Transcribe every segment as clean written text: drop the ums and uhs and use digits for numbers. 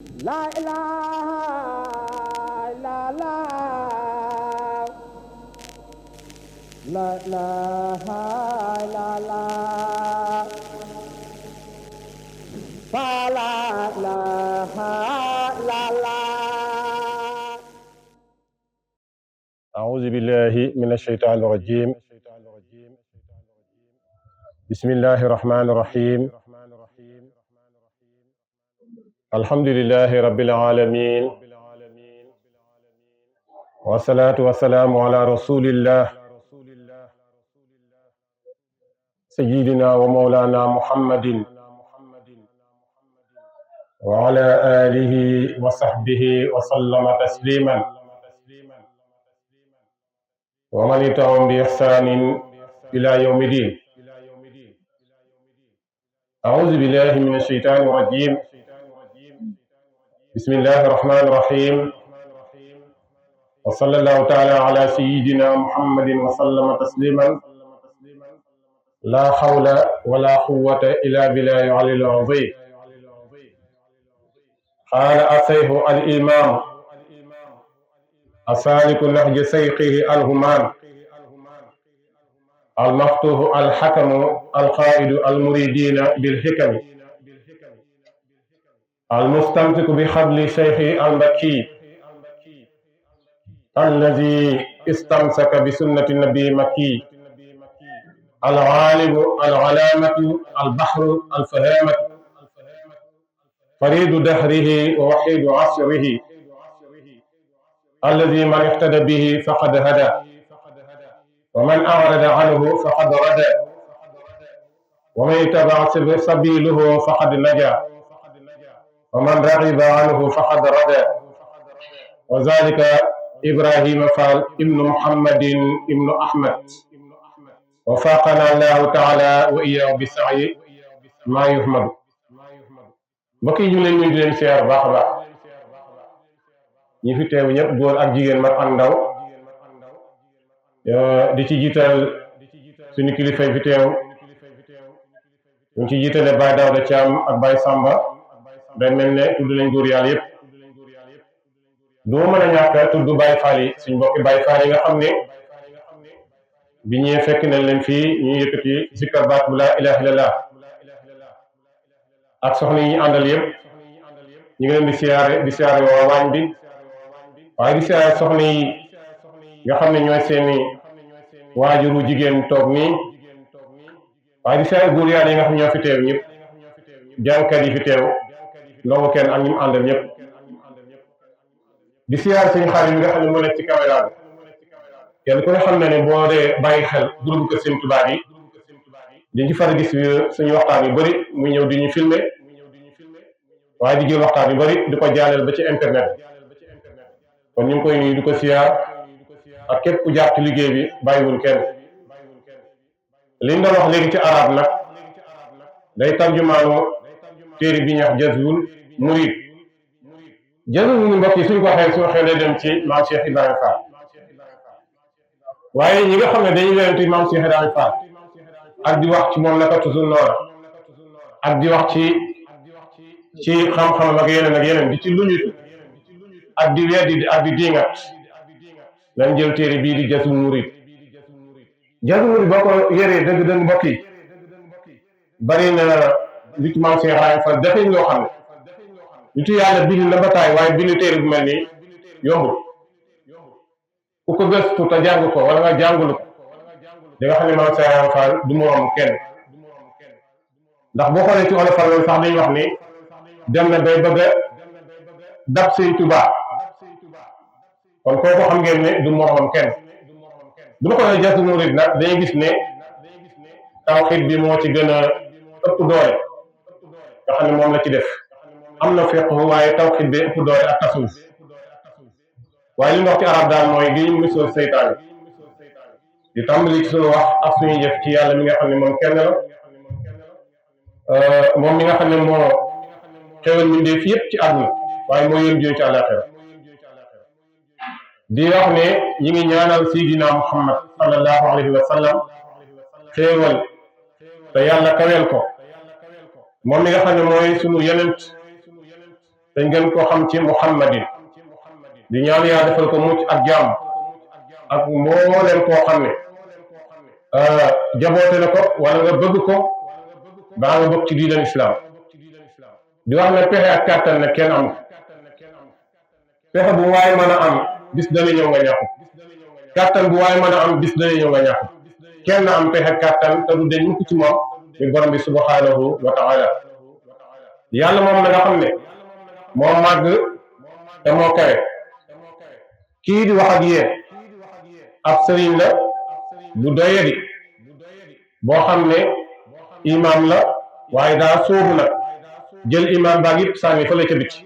La ilaha illallah. La ilaha illallah. La ilaha illallah. أعوذ بالله من الشيطان الرجيم. بسم الله الرحمن الرحيم. الحمد لله رب العالمين، والصلاة والسلام على رسول الله سيدنا ومولانا محمد وعلى آله وصحبه وسلم تسليما، ومن تبعهم بإحسان إلى يوم الدين. أعوذ بالله من الشيطان الرجيم. بسم الله الرحمن الرحيم، وصلى الله تعالى على سيدنا محمد وسلم تسليما. لا حول ولا قوة إلا بالله العلي العظيم. قال الشيخ الإمام السالك نهج شيخه الهمام المفتوح الحكم القائد المريدين بالحكم المستمسك بحبل شيخه المكي الذي استمسك بسنة النبي مكي العالم العلامة البحر الفهامة فريد دهره ووحيد عصره الذي من اهتدى به فقد هدى ومن أعرض عنه فقد ردى ومن اتبع سبيله فقد نجا ومن رغب عنه فقد ردى. وذلك إبراهيم فال ابن محمد ابن أحمد وفاقنا الله تعالى وإياه بسعي ما يحمد. mbokk yi ñu leen di leen siyaar baax a baax ñi fi teew ñëpp góor ak jigéen mag ak ndaw di ci jiital suñu kilifa fi teew ñu ci jiitale Baye Daouda Thiam ak Baye Samba day mel ne tudd nañ góor yàlla yëpp doo mën a ñàkk tudd Baye Fall yi suñ mbokki Baye Fall yi nga xam ne bi ñëwee fekk nañ leen fii ñu yëkkati zikkar baat bu laa ilaaha illallah ak soxna yi ñu àndal yëpp ñu ngi leen di siyaare waa waañ bi waaye di siyaare soxna yi nga xam ne ñooy seeni waajuru jigéen toog nii waaye di siyaare góor yàlla yi nga xam ñoo fi teew ñëpp jàngkat yi fi teew ndongo kenn ak ñi mu àndal ñëpp di siyaare suñu xarit yi nga xam ne moo nekk ci caméra bi kenn ku ne xam na ne boo dee bàyyi xel groupe Kër Sëñ Tuubaa yi dañ ci fara gis suñu waxtaan yu bëri mu ñëw di ñu filmer waaye di jël waxtaan yu bëri di ko jaaleel ba ci internet kon ñu ngi koy nuyu di ko siyaar ak képp ku jàpp ci liggéey bi bàyyiwul kenn. liñ doon wax léegi ci arab nag day tarjumaanu téere bi ñuy wax Jazbul Murid. Jazbul Murid mbokk yi suñ ko waxee suñu xel day dem ci maam Cheikh Ibrahima Fall waaye ñi nga xam ne dañuy leen ci maam Cheikh Ibrahima Fall ak di wax ci moom naka toujours noonu ak di wax ci xam-xam ak yeneen di ci luñutu ak di weddi ak di diingat lañ jël téere bii di Jazbul Murid. Jazbul Murid boo ko yëree dëgg-dëgg mbokk yi bari na li ci maam Cheikh Ibrahima Fall dafay ñoo xam ne nitu yàlla bind na bataay waaye bind téere bu mel nii yombul ku ko gëstu te jàng ko wala nga jàngulu ko di nga xam ne maam Cheikh Ibrahima Fall du moom kenn ndax boo xoolee ci olofal loolu sax dañuy wax ni dem na day bëgg a dab Sëñ Tuubaa kon kooku xam ngeen ne du moomam kenn. bu ñu xoolee Jazbul Murid nag dañuy gis ne tawxiid bi moo ci gën a ëpp doole nga xam ne moom la ci def am na fiqh waaye tawxiid bi ëpp doole ak tasawuf waaye li ñu wax ci arab daal mooy di musal seytaane di tàmbali ci suñu wax ak suñuy jëf ci yàlla mi nga xam ne moom kenn la moom mi nga xam ne moo xewal mbindeef yëpp ci àdduna waaye moo yónni jóge ci àllaaxira di wax ne ñi ngi ñaanal Seydina Muhammad sallallahu alayhi wa sallam xéewal te yàlla kaweel ko moom mi nga xam ne mooy sunu yenent dañ gën koo xam ci muhammadin di ñaan yaa defal ko mucc ak jàmm ak mbooleem koo xam ne jaboote na ko wala nga bëgg ko baa nga bokk ci diinal islam di wax ne pexe ak kàttan ne kenn am pexe bu waay mën a am bis dana ñëw nga ñàkk kàttan bu waay mën a am bis dana ñëw nga ñàkk kenn am pexe kàttan te du deñ mukk ci moom mi borom bi subhanahu wa taala yàlla moom na nga xam ne moo màgg te moo kawe kii di wax ak yéen ab sëriñ la bu doyadi boo xam ne imaam la waaye daa sóobu nag jël imaam baag yëpp sànni fële ca biti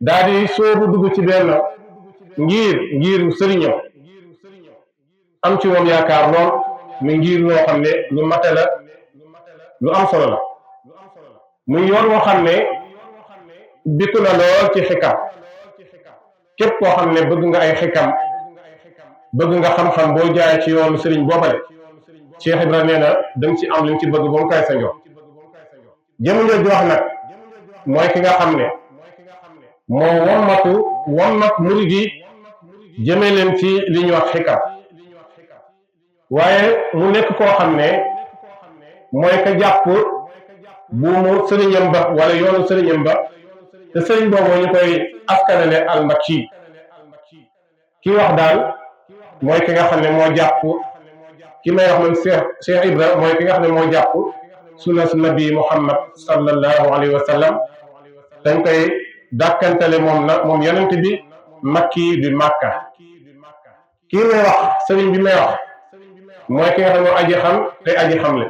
daa di sóobu dugg ci benn ngir sëriñam am ci moom yaakaar lool mu ngir loo xam ne lu mate la lu am solo la muy yoon woo xam ne bikku na lool ci xikam képp koo xam ne bëgg nga ay xikam bëgg nga xam-xam boo jaay ci yoonu sëriñ boobale Cheikh Ibra nee na danga ci am li nga ci bëgg ba mu koy sa njox jëmuñu di wax nag mooy ki nga xam ne moo wommat murid yi jëmee leen ci li ñuy wax xikam waaye mu nekk koo xam ne mooy ka jàpp buumu sëriñam ba wala yoonu sëriñam ba te sëriñ boobu ñu koy askanale almakki ki wax daal mooy ki nga xam ne moo jàpp ki may wax man Cheikh Ibra mooy ki nga xam ne moo jàpp sunna nabi Muhammad sallallahu alayhi wa sallam dañ koy dàkkantale moom yonent bi makki bi Makka kii may wax sëriñ bi may wax mooy ki nga xam ne moo aji xam te aji xamle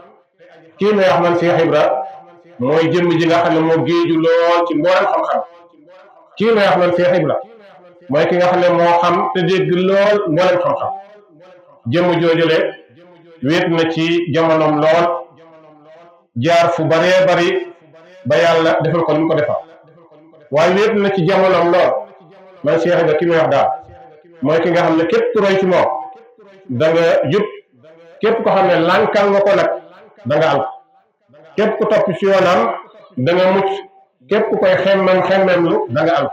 kii may wax man Cheikh Ibra mooy jëmm ji nga xam ne moo géeju lool ci mboolem xam-xam kii may wax man Cheikh Ibra mooy ki nga xam ne moo xam te dégg lool mboolem xam-xam jëmm joojule wéet na ci jamonoom lool jaar fu baree bari ba yàlla defal ko ni mu ko defal waaye wéet na ci jamonoom lool man Cheikh Ibra ki may wax daal mooy ki nga xam ne képp ku roy ci moom da nga jub képp ko xam ne lànkal nga ko nag da nga am képp ku topp ci yoonam da nga mucc képp ku koy xemmemlu da nga am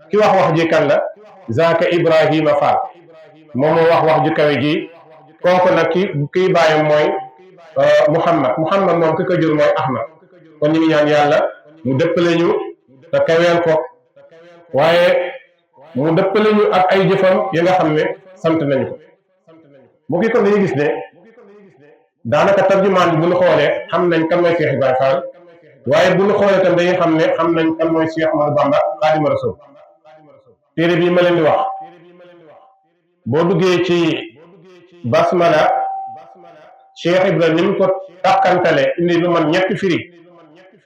ki wax ji kan la zaaka Ibrahima Fall moom moo wax ju kawe ji kooku nag kii bàyyam mooy Muhammad moom ki ko jur mooy Ahmad kon ñu ngi ñaan yàlla mu dëppale ñu te kaweel ko waaye mu dëppale ñu ak ay jëfam yi nga xam ne sant nañu ko bu kii kon dañuy gis ne daanaka tarjumaan bi bu ñu xoolee xam nañ kan mooy Cheikh Ibrahima Fall waaye bu ñu xoolee tam dañuy xam ne xam nañ kan mooy Cheikh Ahmadou Bamba Xaadimu Rasuul téere bii ma leen di wax boo duggee ci basmala Cheikh Ibrahima ni mu ko tàkkantale indi lu man ñetti firi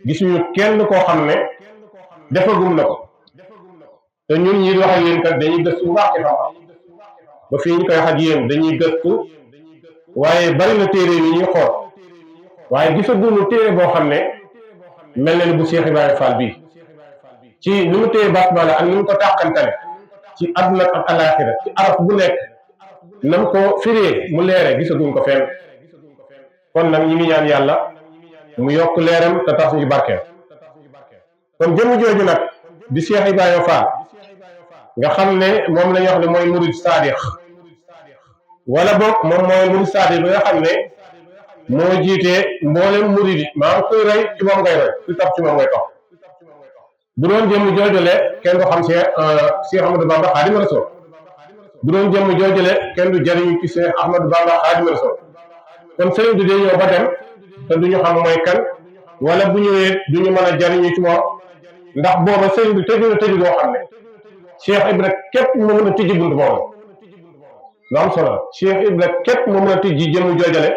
gis ñu kenn koo xam ne defagum na ko te ñun ñi wax ak yéen kat dañuy gëstu bu baax ci xam-xam ba fii ñu koy wax ak yéen dañuy gëstu waaye bari na téere yi ñuy xool waaye gisaguñu téere boo xam ne mel na ni bu Cheikh Ibrahima Fall bii ci ni mu téye basmala ak ni mu ko tàkkantale ci àdduna ak alaaxira ci araf bu nekk nam ko firee mu leere gisaguñ ko fenn kon nag ñi ngi ñaan yàlla mu yokk leeram te tax ñu barkeel kon jëmm jooju nag di Cheikh Ibrahima Fall nga xam ne moom la ñu wax ne mooy murid saadix wala boog moom mooy murid saadix bi nga xam ne moo jiitee mboolem murid yi maanaam kuy roy ci moom ngay roy kuy topp ci moom ngay topp bu doon jëmm joojule kenn du xam Cheikh Ahmadou Bamba Xaadimu Rasuul bu doon jëmm joojule kenn du jëriñu ci Cheikh Ahmadou Bamba Xaadimu Rasuul kon sëriñ bi day ñëw ba dem te duñu xam mooy kan wala bu ñëwee duñu mën a jëriñu ci moom ndax booba sëriñ bi tëju na tëju boo xam ne Cheikh Ibra képp moo mën a tijji bunt boobu lu am solo Cheikh Ibra képp moo mën a tijji jëmm joojale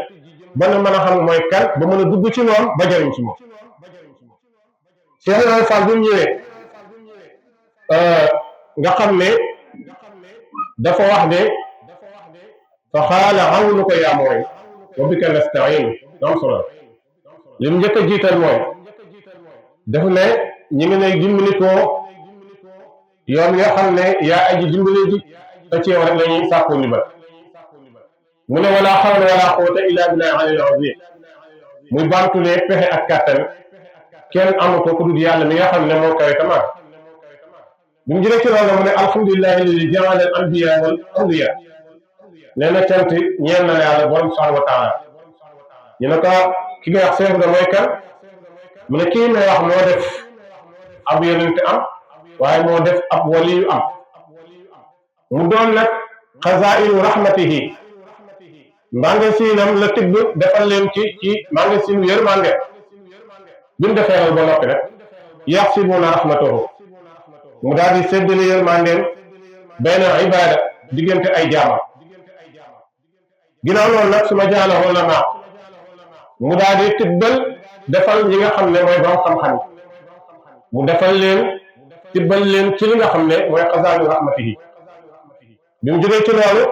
ba na mën a xam mooy kan ba mën a dugg ci moom ba jëriñ ci moom Cheikh Ibrahima Fall bi mu ñëwee nga xam ne dafa wax ne fa xaala awnu ko yaa mooy wa bika nasta'iin am solo li mu njëkk a jiital mooy daf ne ñi ngi lay dimbali ko yoon nga xam ne yaa aji dimbali ji te ci yow rek la ñuy sàkku ndimbal mu ne wala hawla wala quwwata illa billahi al-aliyyil azim muy baamtulee pexe ak kàttan kenn amu ko ku dul yàlla mi nga xam ne moo kawe tamaan bi mu jëlee ci loolu mu ne alhamdulillahi alladi jaala al anbiya wal awliya nee na cant ñeel na yàlla borom subhanahu wa taala ñu ne ko ki nga wax seex da mooy kan mu ne kii may wax moo def ab yonente am waaye moo def ab waliyu am mu doon nag xazaa'inu rahmatihi magasinam la tibb defal leen ci magasin yërmande bi mu defee loolu ba noppi nag yaxsibuuna rahmatahu mu daal di séddale yërmandeem benn ibaada diggante ay jaamam ginnaaw loolu nag su ma jaaloo la naa mu daal di tibbal defal ñi nga xam ne mooy borom xam-xam mu defal leen tibbal leen ci li nga xam ne mooy xazaa'inu rahmatihi bi mu jógee ci loolu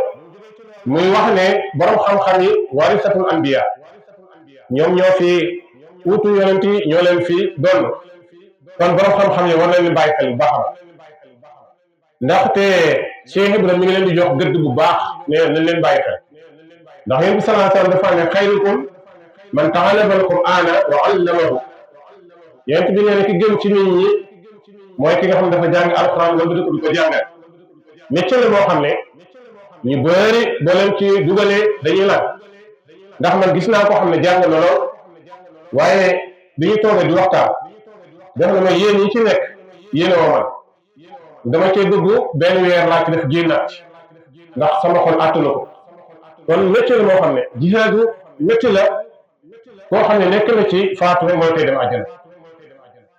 muy wax ne borom xam-xam yi warisatul anbiya ñoom ñoo fi wuutu yonent yi ñoo leen fi doon kon borom xam-xam yi war nañu bàyyi xel bu baax a ndaxte Cheikh Ibrahima mi ngi leen di jox gëdd bu baax ne nañ leen bàyyi xel ndax yéen bi sallallahu alayhi wa sallam dafa ne xayrukum man ta'allama al-qur'ana wa 'allamahu yonent bi nee na ki gën ci nit ñi mooy ki nga xam ne dafa jàng alquran wala di ko jàngal métier la boo xam ne ñu bëri boo leen ci dugalee dañuy laaj ndax man gis naa koo xam ne jàng na lool waaye bi ñu toogee di waxtaan def na ma yéen ñi ci nekk yéen a man dama cee dugg benn weer laa ci def génnaat ndax sama xol àttanu ko kon métier la moo xam ne jihaadu métier la koo xam ne nekk na ci faatu rek mooy koy dem àjjana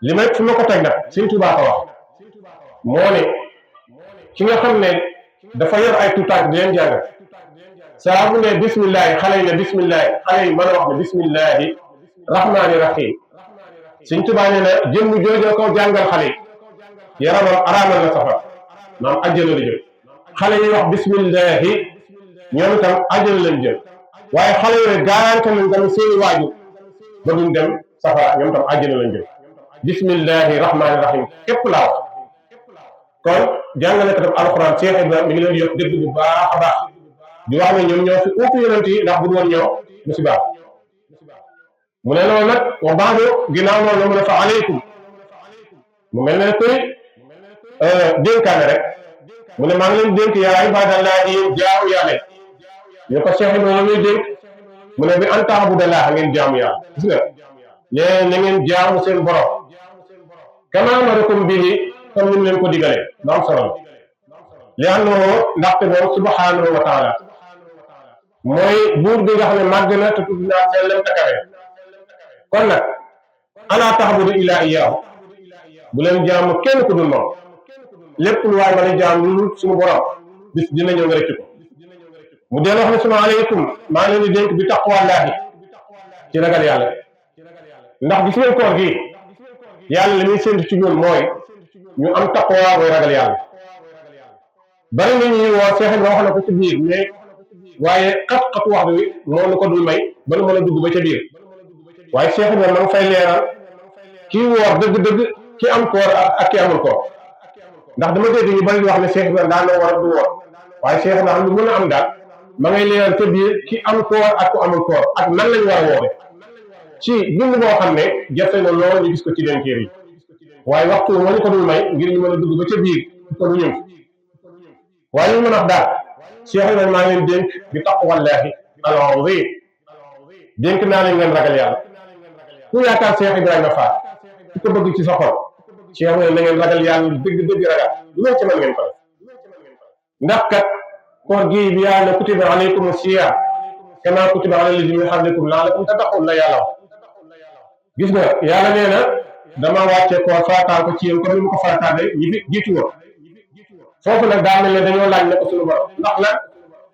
li may fu ma ko teg nag Sëñ Tuubaa ko wax moo ne ki nga xam ne dafa yor ay tuutaak di leen jàng saa bu ne bismillahi xale yi ne bismillahi xale yi mën a wax ne bismillahi rahmaani rahim Sëñ Tuubaa nee na jëmm joojoo ko jàngal xale yi yaramam araamal na safara maam àjjana la jëm xale yi wax bismillahi ñoom itam àjjana lañ jëm waaye xale yooyu garanti nañ tamit seeni waajur ba duñ dem safara ñoom itam àjjana lañ jëm bismillahi rahmaani rahim képp laa wax kon jàngale ko def alxuraan Cheikh Ibrahima mi ngi leen di yokk dëgg bu baax a baax di wax ne ñoom ñoo fi uutu yonent yi ndax bu dul woon ñoo musiba mu ne loolu nag wa baadu ginnaaw loolu la mu ne fa aleykum mu mel ne koy dénkaane rek mu ne maa ngi leen dénk yaa ibadallahi yéen jaamu yàlla ñu ko Cheikh Ibrahima muy dénk mu ne bi an ta'budallaha ngeen jaamu yàlla gis nga léegi na ngeen jaamu seen borom kama amarakum bihi comme ni mu leen ko digalee ba am solo li annahu ndaxte moom subhanahu wa taala mooy buur bi nga xam ne màgg na te tudd naa sellam te kawe kon nag ala ta'budu illa iyyahu bu leen jaamu kenn ku dul moom lépp lu waay mën a jaamu lu suñu borom bis dina ñëw nga rëcc ko mu deel wax ne suma aleykum maa ngi leen di dénk bi taqwallahi ci ragal yàlla ndax gis ngeen koor gi yàlla li muy séntu ci ñun mooy ñu am taqwa mooy ragal yàlla bari na ñuy woo Cheikh Ibrahima wax na ko ci biir mais waaye xat-xatu wax bi moo nu ko dul may ba nu mën a dugg ba ca biir waaye Cheikh Ibrahima ma ngi fay leeral kii woor dëgg-dëgg ki am koor ak ki amul koor ndax dama dégg ñu bari di wax ne Cheikh Ibrahima daan na war a du woor waaye Cheikh Ibrahima lu mën a am daal ma ngay leeral ca biir ki am koor ak ku amul koor ak nan lañ war a woore ci dund boo xam ne jafe na lool ñu gis ko ci denkeer yi waaye waxtu moo ñu ko dul may ngir ñu mën a dugg ba ca biir ko du ñëw waaye ñu mën a wax daal Cheikh Ibrahima maa ngi leen dénk bi taqwallahi al-azim dénk naa leen ngeen ragal yàlla ku yaakaar Cheikh Ibrahima Fall ku ko bëgg ci sa xol Cheikh Ibrahima na ngeen ragal yàlla dëgg ragal lu ngeen ci mën ngeen ko ndax kat koor gi bi yàlla kutiba alaykum as-siyam kama kutiba ala alladhina min qablikum la'allakum tattaqun la yàlla wax gis nga yàlla nee na dama wàcce koor farataal ko ci yéen comme ni mu ko farataale ñi fi jiitu woon foofu nag daa mel ne dañoo laaj ne ko suñu borom ndax lan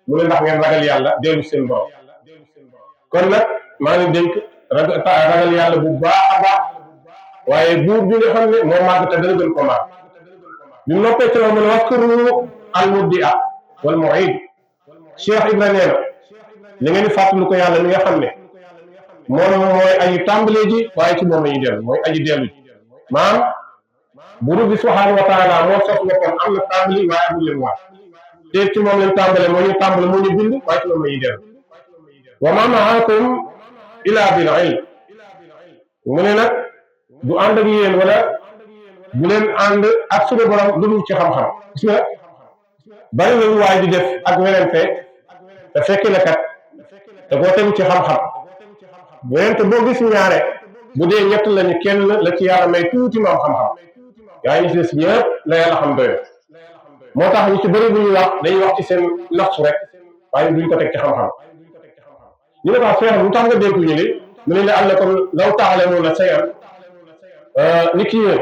mu ne ndax ngeen ragal yàlla dellu seen borom kon nag maa ngi dénk ragal yàlla bu baax a baax waaye buur bi nga xam ne moo màgg te dana gën ko màgg bi mu noppee ci la mu ne waskuru al-mubdi'a wal mu'id Cheikh Ibrahima nee na li ngeen di fàttali ko yàlla mi nga xam ne moom mooy aji tàmbalee ji waaye ci moom la ñuy dellu mooy aji dellu ji maanaam buur bi subhaanahu wa taala moo sos boppam am na tàmbali waaye amul leen waat te ci moom lañ tàmbale moo ñu tàmbale moo ñu bind waaye ci moom la ñuy dellu wa ma ma'akum illa bil ilm mu ne nag du ànd ak yéen wala bu leen ànd ak suñu borom lu dul ci xam-xam. gis nga bari na lu waay di def ak werante te fekk na kat te boo tegu ci xam-xam werante boo gis ñaare bu dee ñett lañu kenn la ci yàlla may tuuti moom xam-xam yaa ngi des ñëpp la yàlla xam doy moo tax ñu ci bëri bu ñuy wax dañuy wax ci seen nafsu rek waaye duñ ko teg ci xam-xam. ñu ne ko feex lu tax nga dégg ñu ni mu ne la am na comme law taxale moom la sayan ni ki yéen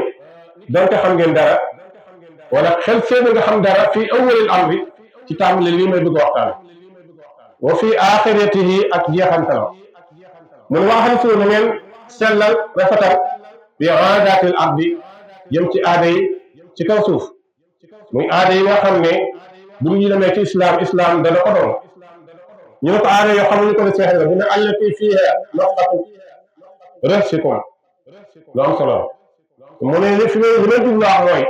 donte xam ngeen dara wala xel seen nga xam dara fii awwalil amri ci tàmbali lii may bëgg waxtaan wa fii axiratihi ak jeexantalam mu ne waxal soo na ngeen sellal rafetal bi aadatil ardi jëm ci aada yi ci kaw suuf muy aada yi nga xam ne bu ñu demee ci islam dana ko doon ñu ne ko aada yoo xamuñu ko ne seex la bu ne allati fiiha nafqatu rasikum lu am solo mu ne li fi li ma jublaax mooy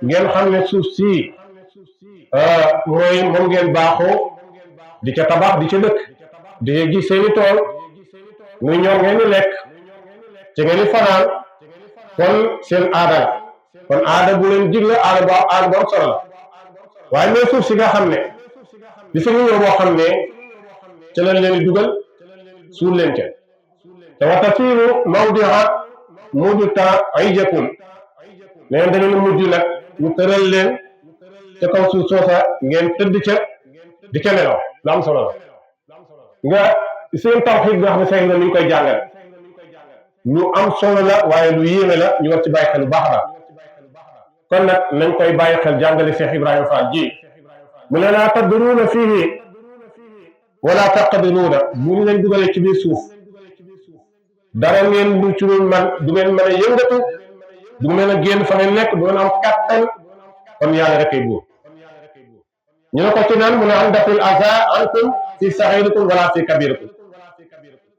ngeen xam ne suuf si mooy moom ngeen baaxoo di ca tabax di ca dëkk di ca gis seeni tool muy ñor ngeen di lekk ci ngeen di fanaan kon seen aada la kon aada bu leen digle aada bu am solo la waaye mais suuf si nga xam ne di sa ñëw boo xam ne ca lañ leen di dugal suul leen ca te watasiiru mawdia mujj temps ay jëkkun neen dañu mujj nag ñu tëral leen ca kaw suuf soosa ngeen tëdd ca di ca nelaw lu am solo la nga seen tawxiid nga xam ne sax na ñu koy jàngale lu am solo la waaye lu yéeme la ñu war ci bàyyi xel bu baax la kon nag nañ koy bàyyi xel jàngale Cheikh Ibrahima Fall ji mu ne laa tadruuna fiihi wala taqdiruuna bu ñu leen dugalee ci biir suuf dara ngeen lu ci man du ngeen mën a yëngatu du ngeen a génn fa ngeen nekk du ngeen am kattan kon yàlla rek ay buur ñu ne ko ci naan mu ne an dafil aza ankum fi saxirikum wala fi kabirikum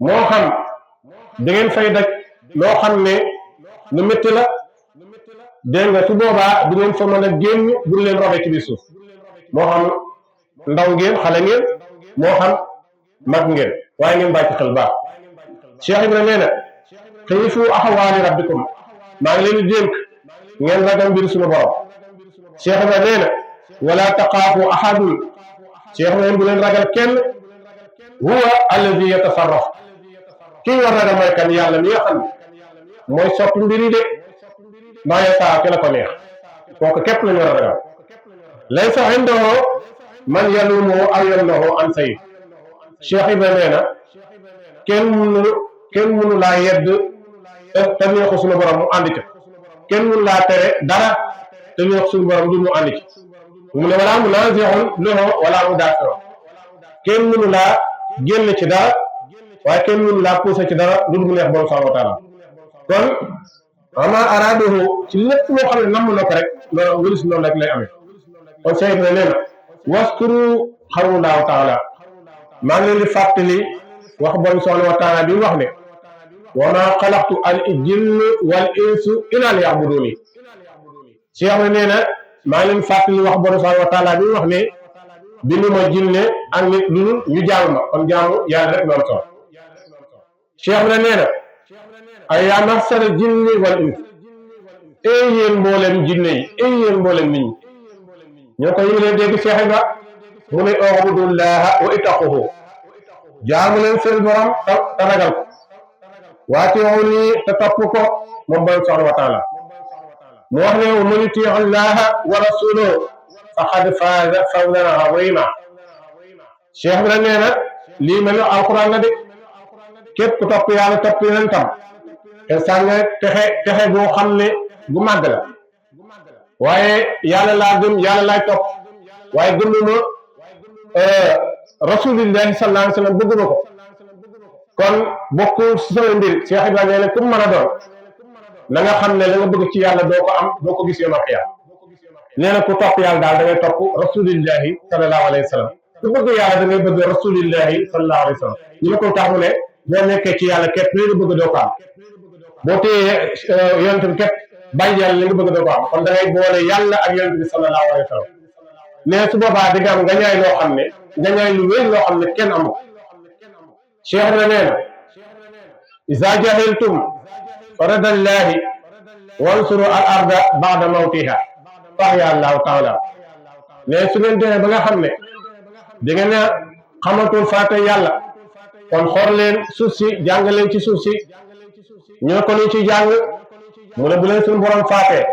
moo xam da ngeen fay daj loo xam ne lu métti la dégg nga su boobaa du ngeen fa mën a génn bu leen robee ci biir suuf moo xam ndaw ngeen xale ngeen moo xam mag ngeen waaye ngeen bàyyi ci xel baax Cheikh Ibrahima nee na xiifu axawaali rabbikum maa ngi leen di dénk ngeen ragal mbir suñu borom Cheikh Ibrahima nee na wala taqaafu ahadun Cheikh Ibrahima bu leen ragal kenn huwa alladi yatasarraf kii war ragal mooy kan yàlla mi nga xam ne mooy soppi mbir yi de maa yasaa ke la ko neex kooku képp la ñu war a ragal laysa indahu man yalumu aw yamnahu an sayid Cheikh Ibrahima nee na kenn mënu laa yedd te neexu suñu borom mu ànd ca kenn mënu laa tere dara te neexu suñu borom du mu ànd ci mu ne wala mu naasixun lahu wala mu daafiro kenn mënu laa génn ci dara waaye kenn mënu laa poussé ci dara lu mu neex borom subhanahu wa taala kon ama araduhu ci lépp loo xam ne namm na ko rek loolu wëlis noonu rek lay amee kon Cheikh Ibrahima nee na waskuru xawlullahu taala maa ngi leen di fàttali wax borom subhanahu wa taala bi wax ne wa ma xalaqtu al jinna wal insa illa liya'buduni Cheikh bi nee na maa ngi leen fàttali wax borom subhanahu wa taala bi wax ne bindu ma jinne ak nit lu ñu jaamu ma kon jaamu yàlla rek loolu solo Cheikh bi nee na ay yaa mahsara jinni wal ins ee yéen mboolem jinne yi ee yéen mboolem nit ñi ñoo ko ñu leen dégg Cheikh Ibra mu ne u'budullaha wa ittaquhu jaamu leen seen borom te ragal ko waati'uuni te topp ko moom borom subhanahu wa taala mu wax ne man yuti'i llaha wa rasulahu faqad faaza fawzan aziima Cheikh Ibra nee na lii mel ne alquran la de képp ku topp yàlla topp yonentam te sànga texe boo xam ne gu màgg la waaye yàlla laa gëm yàlla laay topp waaye gëmuma rasulillahi sallallahu alayhi wa sallam bëgguma ko kon bokku si sama mbir Cheikh Ibrahima nee na ku mën a doon na nga xam ne la nga bëgg ci yàlla doo ko am doo ko gis yoon ak yàlla nee na ku topp yàlla daal da ngay topp rasulillahi sallallahu alayhi wa sallam ku bëgg yàlla da ngay bëgg rasulillahi sallallahu alayhi wa sallam ñu ne ko tax mu ne boo nekkee ci yàlla képp li nga bëgg doo ko am boo téyee yonent bi képp bàyyi yàlla li nga bëgg doo ko am kon da ngay boole yàlla ak yonent bi sallallahu alayhi wa sallam mais su boobaa di nga am nga ñaay loo xam ne nga ñaay lu wéy loo xam ne kenn amu Cheikh na nee na iza jahiltum radallahi wansuru al arda ba'da mawtiha fahya allahu taala mais su ngeen demee ba nga xam ne da ngeen a xamatul farata yàlla kon xool leen suuf si jàng leen ci suuf si ñu ne ko ñu ci jàng mu ne bu leen suñu borom faatee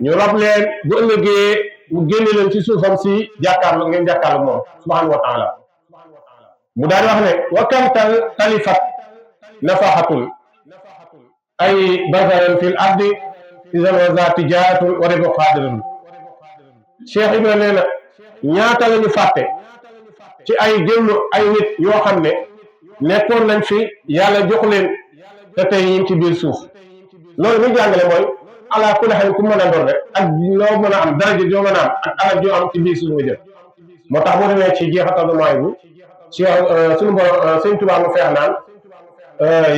ñu rob leen bu ëllëgee mu génne leen ci suufam si jàkkaarloo ngeen jàkkaarloo moom subhanahu wa taala mu daal di wax ne wa kam talifat nafahatun ay bazaran fil ardi idan waza tijaratun wa ribu xaadiratun Cheikh Ibra nee na ñaata la ñu fàtte ci ay jëmm ay nit yoo xam ne nekkoon nañ fi yàlla jox leen te tey ñu ngi ci biir suuf loolu muy jàngale mooy ala kulli xel ku mën a doon rek ak loo mën a am daraja joo mën a am ak alal joo am ci biir suuf nga jël moo tax boo demee ci jeexatalu maay bu ci suñu borom sëñ Tuubaa mu feex naan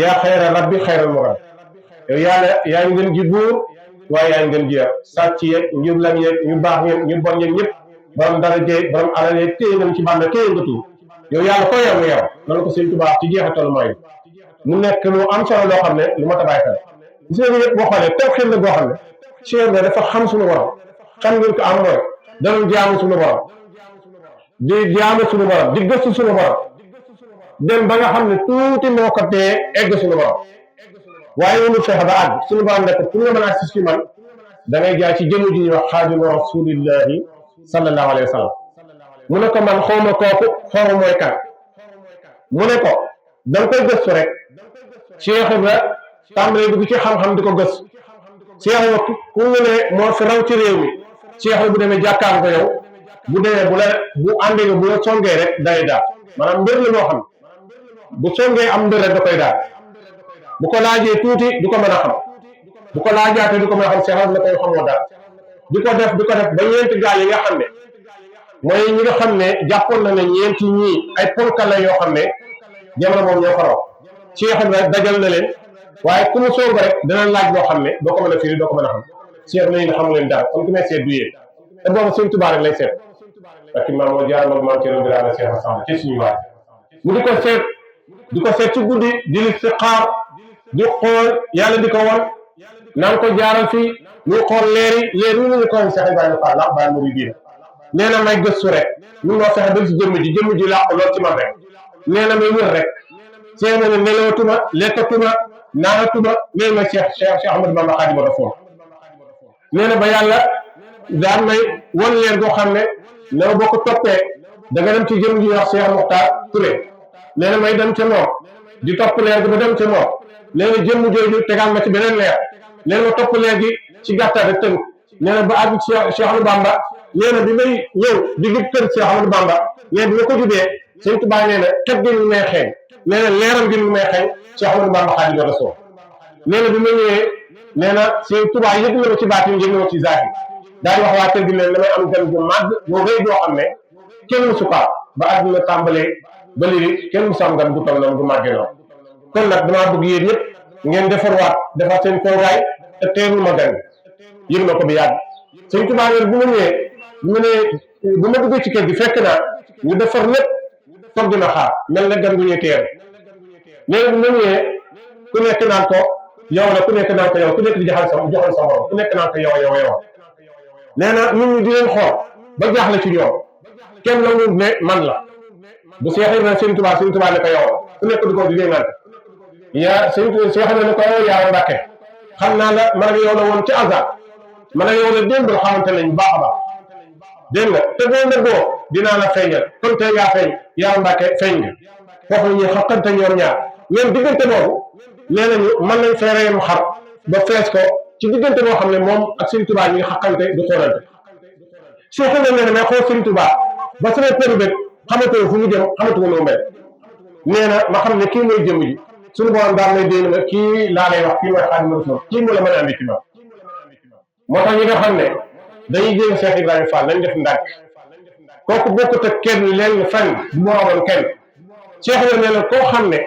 yaa xayra rabbi xayral murad yow yàlla yaa ngi gën ji buur waaye yaa ngi gën ji yar sàcc yeeg njublan yeeg ñu baax yeeg ñu bon yeeg ñëpp borom daraja borom alal yeeg téye nañ ci bànn téye nga tuur yow yàlla ko yow nga yow loolu ko sëñ Tuubaa ci jeexatalu maay mu nekk lu am solo loo xam ne lu ma tabaay xel gis nga yëpp boo xoolee toog xel la boo xam ne Cheikh bi dafa xam suñu borom xam ngeen ko am mooy danañ jaamu suñu borom di jaamu suñu borom di gëstu suñu borom dem ba nga xam ne tuuti moo ko tee egg suñu borom waaye mënul fexe ba àgg suñu borom nekk pour nga mën a agsi ci man da ngay jaar ci jëmm ji ñuy wax xaadimu rasulillahi sallallahu alayhi wa sallam mu ne ko man xawma kooku xawma mooy kan mu ne ko da nga koy gëstu rek Cheikh Ibra tàmbalee dugg ci xam-xam di ko gëstu Cheikh Ibra ku ñu ne moo fi raw ci réew mi Cheikh Ibra bu demee jàkkaar ko yow bu demee bu àndee nga bu la songee rek day daal maanaam mbir la moo xam bu songee am mbir rek da koy daal bu ko laajee tuuti du ko mën a xam bu ko laajaatee du ko mën a xam Cheikh Ibra la koy xamoo daal di ko def ba ñeenti gaal yi nga xam ne mooy ñi nga xam ne jàppoon na ne ñeenti ñii ay ponkal la yoo xam ne jamono moom ñoo ko raw Cheikh Ibra dajal na leen waaye ku mu song rek dana laaj boo xam ne doo ko mën a firi doo ko mën a xam Cheikh nañu xamu leen daal comme ku may seet du yéen te boobu Sëñ Tuubaa rek lay seet ak maam moo jaar mag maam Thierno Birame Cheikh Assane ci suñu waay mu di ko seet ci guddi di li si xaar di xool yàlla di ko wan naan ko jaaral fii muy xool leer yi ñu ko Cheikh Ibrahima Fall la bàyyi mu biir nee na may gëstu rek ñu noo fexe ba si jëmm ji làqu lool ci man rek nee na may wër rek Cheikh na ne nelawatuma lekkatuma naanatuma nee ma Cheikh Ahmadou Bamba Xaadimu Rasuul nee na ba yàlla daan may wan leer goo xam ne na boo ko toppee da nga dem ci jëm ji wax Cheikh Mokhtar Touré nee na may dem ca moom di topp leer gi ba dem ca moom nee na jëmm jooju tegal ma ci beneen leer nee na ma topp leer gi ci gàttal rek tënk nee na ba àgg Cheikh Ahmadou Bamba nee na bi may ñëw di gis kër Cheikh Ahmadou Bamba nee bi ma ko jubee Sëñ Tuubaa nee na kat gi mu may xeeñ nee na leeram gi mu may xeeñ Cheikh Ahmadou Bamba Xaadimu Rasuul nee na bi ma ñëwee nee na Sëñ Tuubaa yëg na ma ci baatin yëg na ma ci zaahir daal di wax waa kër gi ne damay am gan bu màgg boo rëy boo xam ne kenn musu ko ba àdduna tàmbalee ba léegi kenn musu am gan bu toll noonu bu màggee noonu kon nag damaa bëgg yéen ñëpp ngeen defar seen toogaay te teewul ma gan yëg na ko bi yàgg Sëñ Tuubaa bu ma ñëwee bu ma duggee ci kër gi fekk naa ñu defar lépp toog dina xaar mel na gan bu ñuy teeru léegi bu ma ñëwee ku nekk naan ko yow la ku nekk naan ko yow ku nekk di joxal sa morom ku nekk naan ko yow nee na nit ñi di leen xool ba jaaxle ci ñoom kenn la ñu ne man la bu Cheikh Ibrahima Sëñ Tuubaa ne ko yow ku nekk di ko di déngante yaa Cheikh Ibrahima ne ko yaa Mbàkke xam naa la man ak yow la woon ci azar man ak yow la démb xamante nañ baax a baax dégg nga te boo nëbboo dinaa la feeñal kon tey ngaa feeñ yaa Mbàkke feeñ nga foofu la ñuy xaqante ñoom ñaar ñoom diggante boobu nee nañu mën nañ feereem xar ba fees ko ci diggante boo xam ne moom ak Sëñ Tuubaa ñu ngi xaqante du xoolante Cheikh Ibrahima nee na may xool Sëñ Tuubaa ba sama përu bët xamatoo fu mu jëm xamatuma noo mel nee na ma xam ne kii mooy jëmm ji suñu borom daal may déen ma kii laa lay wax kii mooy Xaadimu Rasuul kii mu la mën a andi ci ma moo tax ñi nga xam ne dañuy jéem Cheikh Ibrahima Fall nañ def ndànk kooku bokkut ak kenn leen fenn bu moroomam kenn Cheikh Ibrahima nee na koo xam ne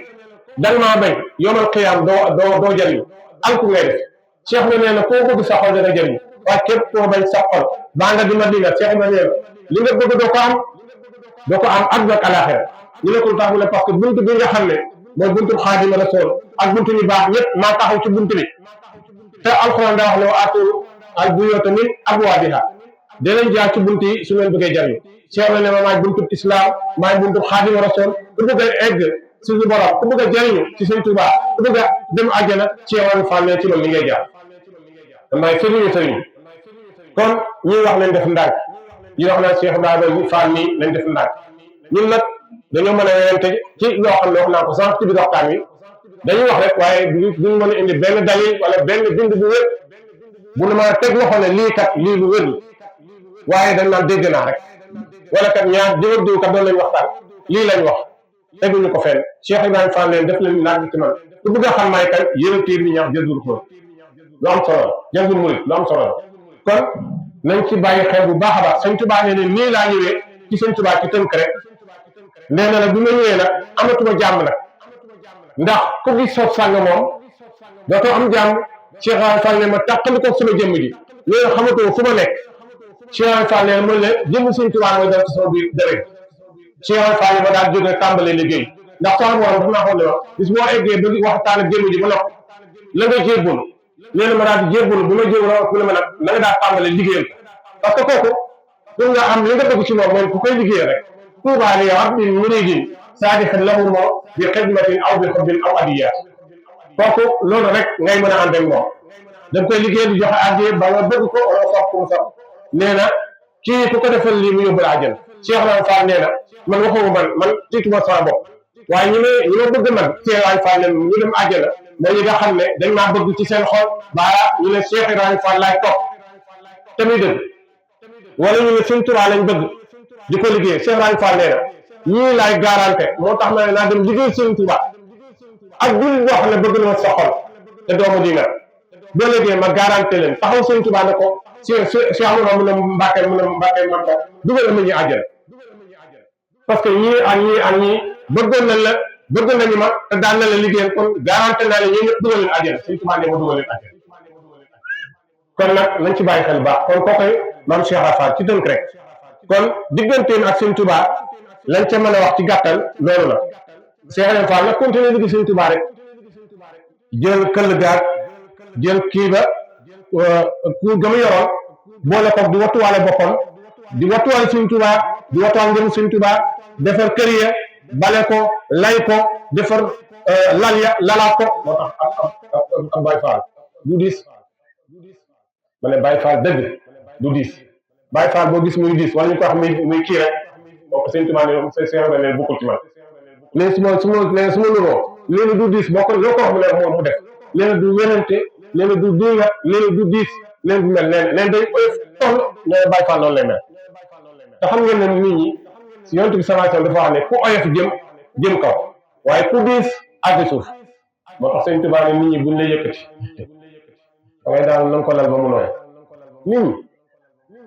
danga maa bañ yomal xiyaam doo jëriñu alku ngay def Cheikh Ibrahima nee na koo bëgg sa xol dana jëriñu waaye képp koo bañ sa xol baa nga dima dinga Cheikh Ibrahima nee na li nga bëgg doo ko am àdduna ak alaaxira ñu ne ko tax mu ne parce que buntu bi nga xam ne mooy buntu Xaadimu Rasuul ak buntu ñu baax ñëpp maa taxaw ci buntu bi te alxuraan daa wax ne wa aatu al buyuuta min abwaabiha dinañ jaar ci buntu yi su ngeen bëggee jariñu Cheikh na ne ma maay buntu islam maay buntu Xaadimu Rasuul ku bëgg a egg suñu borom ku bëgg a jariñu ci Sëñ Tuubaa ku bëgg a dem àjjana Cheikh Ibrahima Fall ne ci loolu li ngay jaar damay sëriñu kon ñuy wax leen def ndànk ñi wax naan Cheikh Ibrahima Fall nii lañ def ndànk ñun nag dañoo mën a werante ci loo xam ne wax naa ko sànq ci biir waxtaan wi dañuy wax rek waaye duñ mën a indi benn dalil wala benn bind bu wér bu nu mën a teg loxo ne lii kat lii lu wér waaye dañ naan dégg naa rek wala kat ñaar diw kat doon lañ waxtaan lii lañ wax teguñu ko fenn Cheikh Ibrahima Fall leen def leen laaj ci man ku bëgg a xam maay kan yéen tiir bi ñax jëndul ko lu am solo la jëndul murit lu am solo la kon nañ ci bàyyi xel bu baax a baax Sëñ Tuubaa nee ne nii laa ñëwee ci Sëñ Tuubaa ci tënk rek nee na nag bi ma ñëwee nag amatuma jàmm nag ndax ku gis soog sàng moom dootoo am jàmm Cheikh Ibrahima Fall ne ma tàqali ko sama jëmm ji ñooy xamatoo fu ma nekk Cheikh Ibrahima Fall ne mën ne jëmm Sëñ Tuubaa mooy def ci sama biir dërëg Cheikh Ibrahima Fall ma daal jóge tàmbalee liggéey ndax sama borom dafa naa xool ne wax bis boo eggee ba waxtaan ak jëmm ji ba nopp la nga jébbul nee na ma daal di jébbul bu ma jébbul mu ne ma nag na nga daal tàmbalee liggéeyal parce que kooku pour nga am li nga bëgg ci moom mooy ku koy liggéey rek tuubaa li abdin muridin saadixin lahu moo bi xidmatin aw bi xubbin aw adiyaat kooku loolu rek ngay mën a ànd ak moom da nga koy liggéey di joxe addiya ba nga bëgg ko wala sopp ko mu sopp nee na kii ku ko defal lii mu yóbbu la àjjana Cheikh Ibrahima Fall nee na man waxuma man tiituma sama bopp waaye ñi ma bëgg man Cheikh Ibrahima Fall ne ñu dem àjjana mooy ñi nga xam ne dañ maa bëgg ci seen xol baa ñu ne Cheikh Ibrahima Fall laay topp te muy dëgg wala ñu ne Sëñ Tuubaa lañ bëgg di ko liggéey Cheikh Ibrahima Fall nee na ñii laay garanté moo tax ma ne naa dem liggéey Sëñ Tuubaa ak dul boo xam ne bëgg na ma sa xol te doomu dinga boo liggéey ma garanté leen taxaw Sëñ Tuubaa ne ko Cheikh Amadou mu ne Mbàkke man ko dugal na ma ñu àjjana parce que ñii bëggoon nañu ma te daan na la liggéeyal kon garanté naa ne ñii ñëpp dugal leen àjjana Sëñ Tuubaa ne ma dugal leen àjjana kon nag nañ ci bàyyi xel baax kon kookoy maam Cheikh Ibra Fall ci tënk rek kon digganteem ak Sëñ Tuubaa lañ ca mën a wax ci gàttal loolu la Cheikh Ibra Fall nag continué liggéey Sëñ Tuubaa rek jël këll gaag jël kii ba ku gëm yoroon boole ko di wattuwaale boppam di wattuwaale Sëñ Tuubaa di wattuwaale ngëm Sëñ Tuubaa defar kër ya bale ko lay ko defar lal ya lalaat ko moo tax ak Baay Faal du diis ma ne Baay Faal dëgg du diis Baay Faal boo gis muy diis wala ñu ko wax muy kii rek boo ko Sëñ Tuubaa ne ne bokkul ci man léegi su ma nuroo léegi du diis boo ko loo ko wax mu ne moom mu def léegi du wenante léegi du diinga léegi du diis léegi du mel nee day oyof toll nee Baay Faal noonu lay mel te xam ngeen ne nit ñi si Yonent bi sallallahu alayhi wa sallam dafa wax ne ku oyof jëm kaw waaye ku diis àgg suuf moo tax Sëñ Tuubaa ne nit ñi buñ lay yëkkati fa ngay daanu na nga ko lal ba mu nooy nit ñi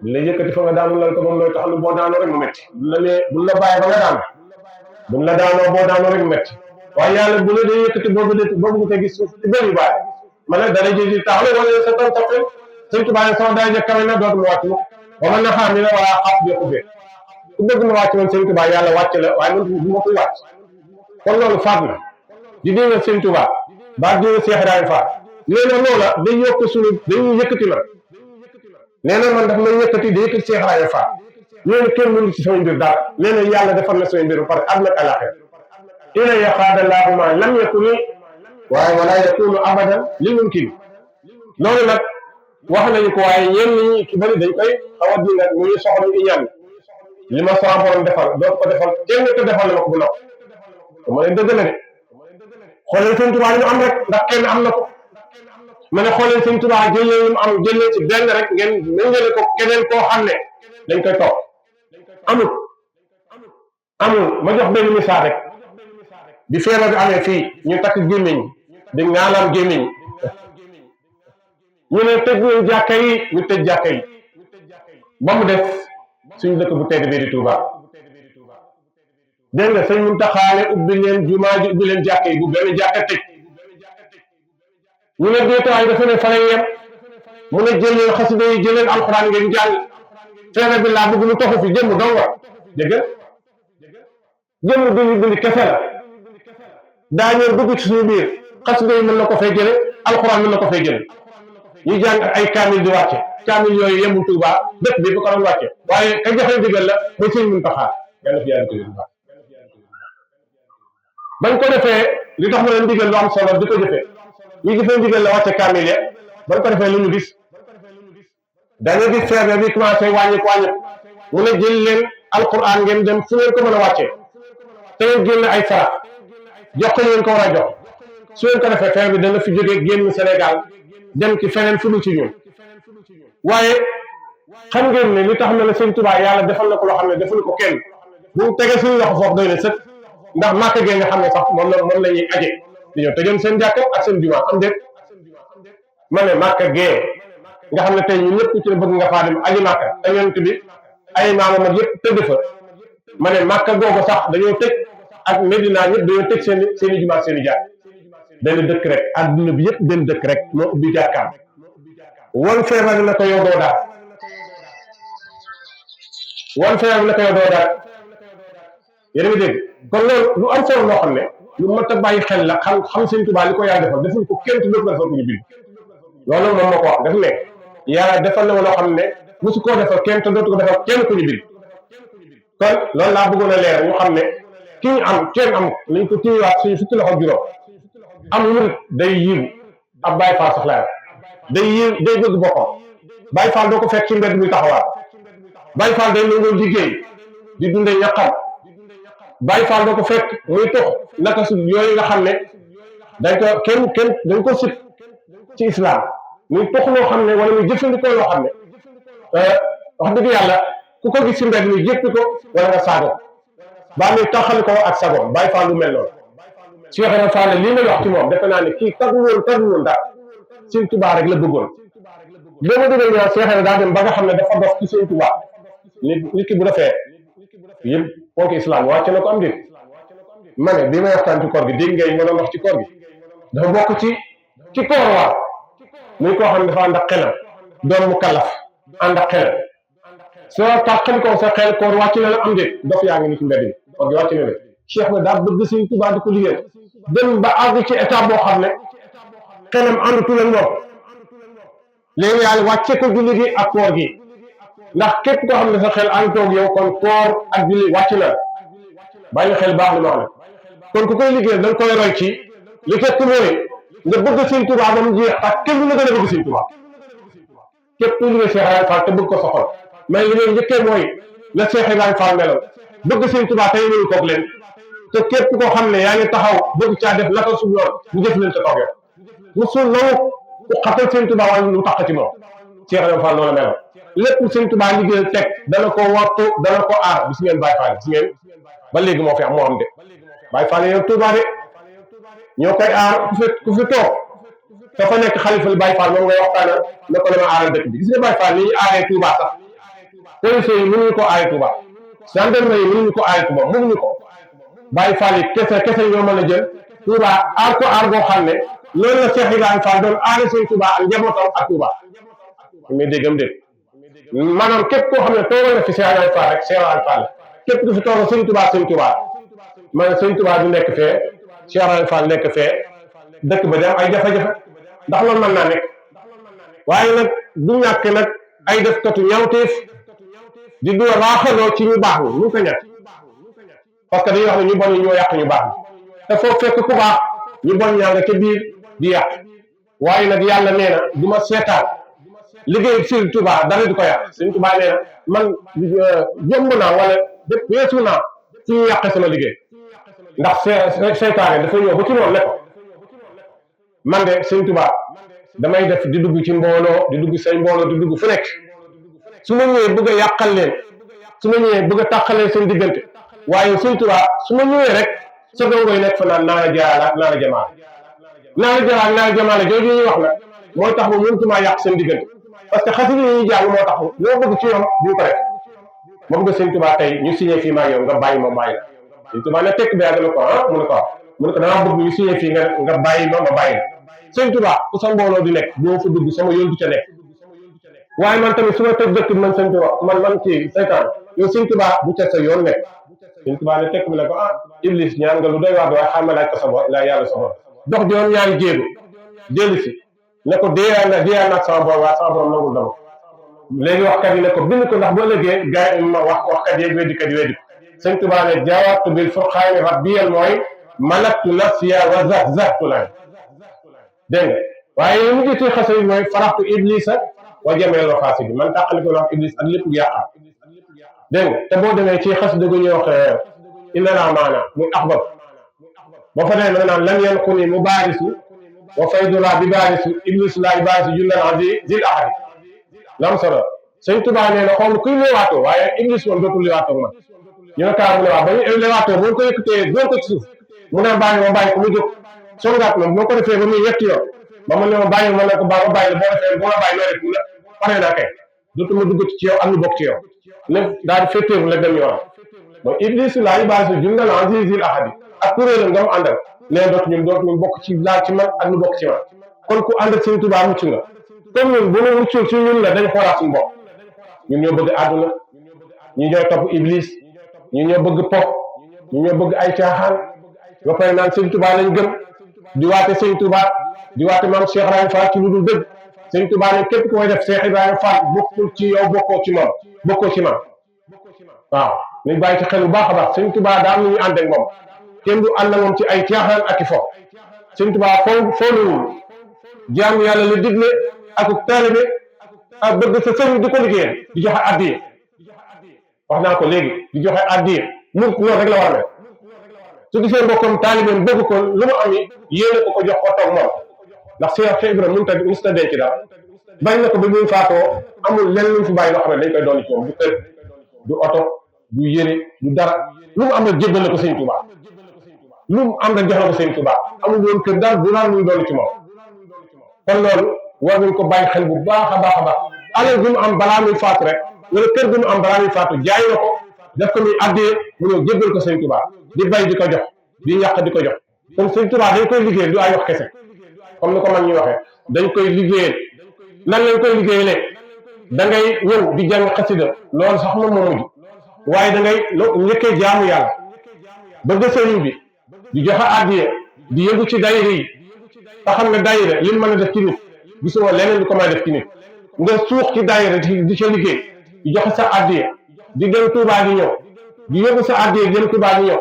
buñ lay yëkkati fa nga daanu lal ko ba mu nooy te xam ne boo daanoo rek mu métti buñ la bàyyi ba nga daan buñ la daanoo boo daanoo rek mu métti waaye yàlla bu la dee yëkkati boobu nga koy gis suuf ci benn baay ma ne dara ji taxale wala sa ton toppee Sëñ Tuubaa ne sama daay ja kawe na dootu mu wàcc ba mën na xaar ni la waa xaaf bi ubbee ku bëgg ma wàcc man Sëñ Tuubaa yàlla wàcc la waaye man du ma koy wàcc kon loolu faat na di dégg Sëñ Tuubaa ba dégg Cheikh Ibrahima Fall nee na loola day yokk suñu dañuy yëkkati man nee na man daf may yëkkati di yëkkati Cheikh Ibrahima Fall nee na kenn mënu ci sama mbir dara nee na yàlla defal na sama mbir ba pare àdduna ak àllaaxira ila yaxaadallaahu ma lam yakuni waaye wala yakunu abadan li mumkin loolu nag wax nañu ko waaye ñenn ñi ci bëri dañ koy xaw a dinga mu ñu soxla ñu ñaan li ma sama borom defal doo ko defal kenn te defal na ma ko bu noppi ma leen dëgg la de xooleen Sëñ Tuubaa li mu am rek ndax kenn am na ko ma ne xooleen Sëñ Tuubaa jëlee li mu am jëlee ci benn rek ngeen méngale ko keneen koo xam ne dañ koy topp amul ma jox benn misaal rek bi feebar bi amee fii ñu takk gémmiñ di ngaalaam gémmiñ ñu ne tëj nañ jàkka yi ñu tëj jàkka yi ba mu def suñu dëkk bu tedd bi di Touba dégg nga sëñ Muntaxa ne ubbi leen jumaa ji ubbi leen jàkka yi bu benn jàkka tëj ñu ne déetawaay dafa ne fa lay yem mu ne jël leen xasida yi jël leen alxuraan ngeen jàng feebar bi laa bëgg mu toxu fi jëmm dong wa dégg jëmm bi ñu bind kese la daa ñëw dugg ci suñu biir xasida yi mën na ko fay jële alxuraan mën na ko fay jële ñu jàng ay kaamil di wàcce kaamil yooyu yemul Tuuba dëkk bi ba ko doon wàcce waaye ka joxe ndigal la mooy sëñ Muntaxa yàlla fi yàlla ko yóbbu baax bañ ko defee li tax ma leen ndigal lu am solo di ko jëfee ñu jëfee ndigal la wàcce kaamil ya bañ ko defee lu ñu gis dañu gis feebar bi commencé wàññiku mu ne jël leen alquran ngeen dem fu ngeen ko mën a wàccee te ngeen génn ay sarax jox ko leen ko war a jox su ngeen ko defee feebar bi dana fi jóge génn Sénégal dem ci feneen fu dul ci ñun waaye xam ngeen ne li tax na la sëñ Tuubaa yàlla defal na ko loo xam ne defal ko kenn bu ñu tegee suñu loxo foofu doy na sëkk ndax màkk gee nga xam ne sax moom la ñuy aje di ñëw tëjoon seen jàkka ak seen jumaa am déet ma ne màkk gee nga xam ne tey ñun ñëpp ci bëgg nga faa dem aji màkk te yonent bi ay maamam ak yëpp tëdd fa ma ne màkk googu sax dañoo tëj ak Medina ñëpp dañoo tëj seen i jumaa seen i jàkk benn dëkk rek adduna bi yëpp benn dëkk rek moo ubbi jàkkaam wan feebar na ko yow doo daal wan feebar na ko yow doo daal yéen a ngi dégg kon loolu lu am solo loo xam ne lu mat a bàyyi xel la xam Sëñ Tuubaa li ko yàlla defal defuñ ko kenn tudd defal ko ñu bind loolu moom moo ko wax daf ne yàlla defal na ma loo xam ne mosu koo defal kenn te dootu ko defal kenn ku ñu bind kon loolu laa bëggoon a leer ñu xam ne ki ñu am kenn am nañ ko téyewaat suñu fukki loxo juróom am murit day yiw ab Baay Faal sax laa day yiw day bëgg boppam Baay Faal doo ko fekk ci mbedd muy taxawaat Baay Faal day nangoo liggéey di dunde ñaqam Baay Faal doo ko fekk muy tox naka su yooyu nga xam ne dañ ko kenn dañ ko sib ci islam muy tox loo xam ne wala muy jëfandikoo loo xam ne wax dëgg yàlla ku ko gis ci mbedd mi jéppi ko wala nga saago baa muy taxali ko ak sago Baay Faal lu mel noonu Cheikh Ibra Fall lii may wax ci moom defe naa ne kii taggu woon daal Sëñ Tuubaa rek la bëggoon ba ma dégg ñaa Cheikh Ibra daa dem ba nga xam ne dafa dox ci Sëñ Tuubaa nit ki bu defee yëpp ponk islam wàcce na ko am déet ma ne bi may waxtaan ci koor gi dégg ngay nga doon wax ci koor gi dafa bokk ci koor waar muy koo xam ne dafa ànd ak xelam doon mu kalaf ànd ak xelam soo tàqali ko sa xel koor wàcc na la am déet dof yaa ngi ni ci mbedd mi koor gi wàcc na la Cheikh na daa bëgg Sëñ Tuubaa di ko liggéey dem ba àgg ci état boo xam ne xelam àndutul ak moom léegi yàlla wàcce ko julli gi ak koor gi ndax képp koo xam ne sa xel àndutoog yow kon koor ak julli wàcc na bàyyi xel baax li ma wax ne kon ku koy liggéey da nga koy roy ci li fekk mooy nga bëgg Sëñ Tuubaa ba mu jeex ak kenn du la gën a bëgg Sëñ Tuubaa képp ku liggéey Cheikh Ibrahima Fall te bëgg ko soxal mais li ngay njëkkee mooy la Cheikh Ibrahima Fall meloon bëgg Sëñ Tuubaa tey mënu koog leen te képp koo xam ne yaa ngi taxaw bëgg caa def naka su yoon ñu jëf leen te toog yow musul nangu ku xatal Sëñ Tuubaa wala lu tax ci moom Cheikh Ibrahima Fall noonu la meloon lépp Sëñ Tuubaa liggéey teg dana ko wattu dana ko aar gis ngeen Baay Faal gis ngeen ba léegi moo fi am moo am de Baay Faal yow Tuubaa de ñoo koy aar ku fi toog dafa nekk xalifa Baay Faal moom ngay waxtaanal ne ko dama aaral dëkk bi gis nga Baay Faal ni ñu aaree Tuubaa sax policiers yi mënuñu ko aaree Tuubaa gendarmerie yi mënuñu ko aaree Tuubaa mënuñu ko Baay Faal yi kese ñoo mën a jël Tuubaa aar ko aar boo xam ne loolu la Cheikh Ibrahima Fall doon aaree Sëñ Tuubaa ak njabootam ak Tuubaa mais déggam dégg maanaam képp koo xam ne toogal na fi Cheikh Ibrahima Fall rek Cheikh Ibrahima Fall képp ku fi toogal Sëñ Tuubaa maanaam Sëñ Tuubaa du nekk fee Cheikh Ibrahima Fall nekk fee dëkk ba dem ay jafe-jafe ndax loolu mën naa nekk waaye nag du ñàkk nag ay def katu ñawteef di du raaxaloo ci ñu baax ñu ko ñàkk parce que dañuy wax ne ñu bon ñi ñoo yàq ñu baax te foofu fekk ku baax ñu bon ñaa nga ca biir di yàq waaye nag yàlla nee na du ma seetaan liggéey Sëñ Tuubaa dara di ko yàq Sëñ Tuubaa nee na man jomb naa wala def weesu naa ci ñu yàqee sama liggéey ndax seytaane dafa ñëw ba ci noonu ne ko man de Sëñ Tuubaa damay def di dugg ci mbooloo di dugg say mbooloo di dugg fu nekk su ma ñëwee bëgg a yàqal leen su ma ñëwee bëgg a tàqalee seen diggante waaye Sëñ Tuubaa su ma ñëwee rek sa dongoy nekk fa naan naana jaala naana jamaala jooju ñuy wax nag mooy tax ba mënutuma yàq seen diggante parce que xasida yi ñuy jàng moo tax loo bëgg ci ñoom duñ ko def ma bëgg Sëñ Tuubaa tey ñu signé fii maa yow nga bàyyi ma bàyyi la Sëñ Tuubaa ne tekk bi yàgg na ko mu ne ko damaa bëgg ñu signé fii nga bàyyi ma bàyyi la Sëñ Tuubaa fu sa mbooloo di nekk boo fa dugg sama yoon du ca nekk waaye man tamit su ma tëj dëkk man Sëñ Tuubaa man kii seytaan yow Sëñ Tuubaa bu ca sa yoon nekk Sëñ Tuubaa ne tekk mi ne ko ah Iblis ñaan nga lu doy waar waaye xam ma laaj ko sa bopp laa yàlla sa bopp dox juróom ñaari jéego dellu si ne ko déeyaan nag sama borom waaye sama borom nangul dama léegi waxkat yi ne ko bind ko ndax boo ëllëgee gars yi ma waxkat yeeg weddikat yi weddi ko Sëñ Tuubaa ne jaawatu bil furqaani rabbiyal mooy malaktu nafsiya wa zahzahtu lay dégg nga waaye li mu ngi ci xase yi mooy faraxtu iblisa wa jameel wa faasi bi man tàqali ko wax iblis ak lépp yàqam dégg nga te boo demee ci xas dëgg ñuy wax inna laa maana muy axbar boo fa demee da nga naan lam yan xuni mu baarisu wa faydulaa bi baarisu iblis laa baarisu jundan azi zil ahadi lam solo Sëñ Tuubaa nee na xool kuy leewaatoo waaye iblis moom dootul leewaatoo man ñu ne kaa mu ne waaw ba ñu leewaatoo boo ko yëkkatee doo ko ci suuf mu ne bàyyi ma bàyyi ko mu jóg songaat ma boo ko defee ba muy ñetti yoon ba mu ne ma bàyyi ma ne ko ba bàyyi la boo defee boo la bàyyi loo def mu ne pare naa kay dootuma dugg ci yow am lu bokk ci yow ne daal di féeteeru la dem yoon mooy iblis laa yi baasi jundan azizil ahadi ak kuréelam nga mu àndal nee dootuñu bokk ci laal ci man ak lu bokk ci man kon ku ànd ak Sëñ Tuubaa mucc nga comme ñun bu ñu muccul ci ñun la dañ xoolaat suñu bopp ñun ñoo bëgg àdduna ñu ñooy topp iblis ñu ñoo bëgg pop ñu ñoo bëgg ay caaxaan ba pare naan Sëñ Tuubaa lañ gëm di waate Sëñ Tuubaa di waate maam Cheikh Ibrahima Fall ci lu dul dëgg Sëñ Tuubaa ne képp ku koy def Cheikh Ibrahima Fall bokkul ci yow bokkoo ci moom bokkoo ci man waaw nañ bàyyi ci xel bu baax a baax Sëñ Tuubaa daal ñu ànd ak moom kenn du ànd ak moom ci ay caaxaan ak i fo Sëñ Tuubaa fooluwul jaamu yàlla la digle ak taalibe ak bëgg sa sëriñ di ko liggéeyal di joxe addiya wax naa ko léegi di joxe addiya mu loolu rek la war a mel su gisee mbokkam taalibeem bëgg ko lu mu am yéene ko jox ko toog moom ndax Cheikh Ibrahima mënut a denc daal bàyyi na ko ba muy faatoo amul lenn lu mu fi bàyyi loo xam ne dañ koy doon ci moom du kër du oto du yére du dara lu mu am rek jébbal ko Sëñ Tuubaa lu mu am rek jox na ko Sëñ Tuubaa amul woon kër daal du naan muy doon ci moom kon loolu war nañ ko bàyyi xel bu baax a baax a baax alal bi mu am balaa muy faatu rek wala kër bi mu am balaa muy faatu jaay na ko def ko muy addee mu ñëw jébbal ko Sëñ Tuubaa di bay di ko jox di ñàq di ko jox kon Sëñ Tuubaa dañ koy liggéeyal du ay wax kese comme ni ko man ñu waxee dañ koy liggéeyal nan lañ koy liggéeyalee da ngay ñëw di jàng xasida loolu sax moom moo mujj waaye da ngay njëkkee jaamu yàlla bëgg sëriñ bi di joxe addiya di yëngu ci daayira yi nga xam ne daayira li mën a def ci nit gisuma leneen lu ko may def ci nit nga suux ci daayira di ca liggéey di joxe sa addiya di dem Tuubaa di ñëw di yóbbu sa addiya di dem Tuubaa di ñëw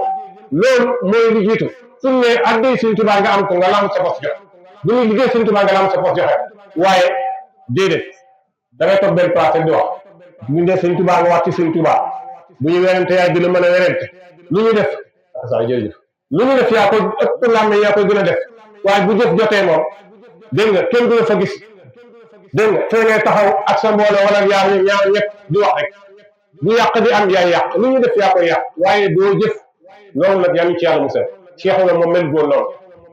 loolu mooy li jiitu suñu ne addiya Sëñ Tuubaa nga am ko nga lam sa bos joxe bu ñuy liggéey Sëñ Tuubaa nga lam sa bos joxe waaye déedéet da ngay toog benn place rek di wax bu ñu dee Sëñ Tuubaa nga wax ci Sëñ Tuubaa bu ñu werante yaay dina mën a werante lu ñu def sa jërëjëf lu ñu def yaa koy ëpp làmme yaa koy gën a def waaye bu jëf jotee moom dégg nga kenn du la fa gis dégg nga fee ngay taxaw ak sa mbooloo wala ñaar ñett di wax rek bu yàq di am yaay yàq lu ñu def yaa koy yàq waaye doo jëf loolu nag yaa ngi ci yàlla musal Cheikh la moom mel góor noonu